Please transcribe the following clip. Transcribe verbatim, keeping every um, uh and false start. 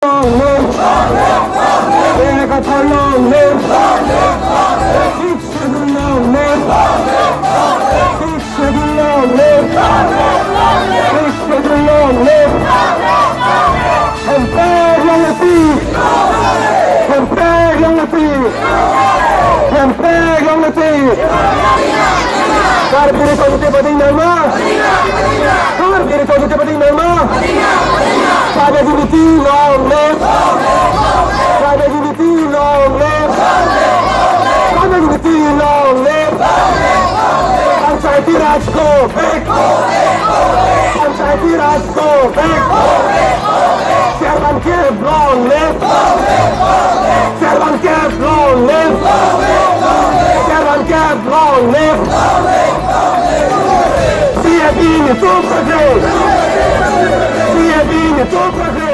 Long live! Area Kathar long live! Sixth Schedule long live! Sixth Schedule long live! Sixth Schedule long live! Hempek longle ti! Hempek longle ti! Hempek longle ti! Karbi Riso Jati Pading nangma! Karbi Riso Jati Pading nangma! Tribal unity long live! Tribal unity long live! Tribal unity long live! Panchayati Raj go back! Panchayati Raj go back! Chairman Kep long live! Chairman Kep long live! Chairman Kep long live! C A B netum pragre! C A B netum pragre!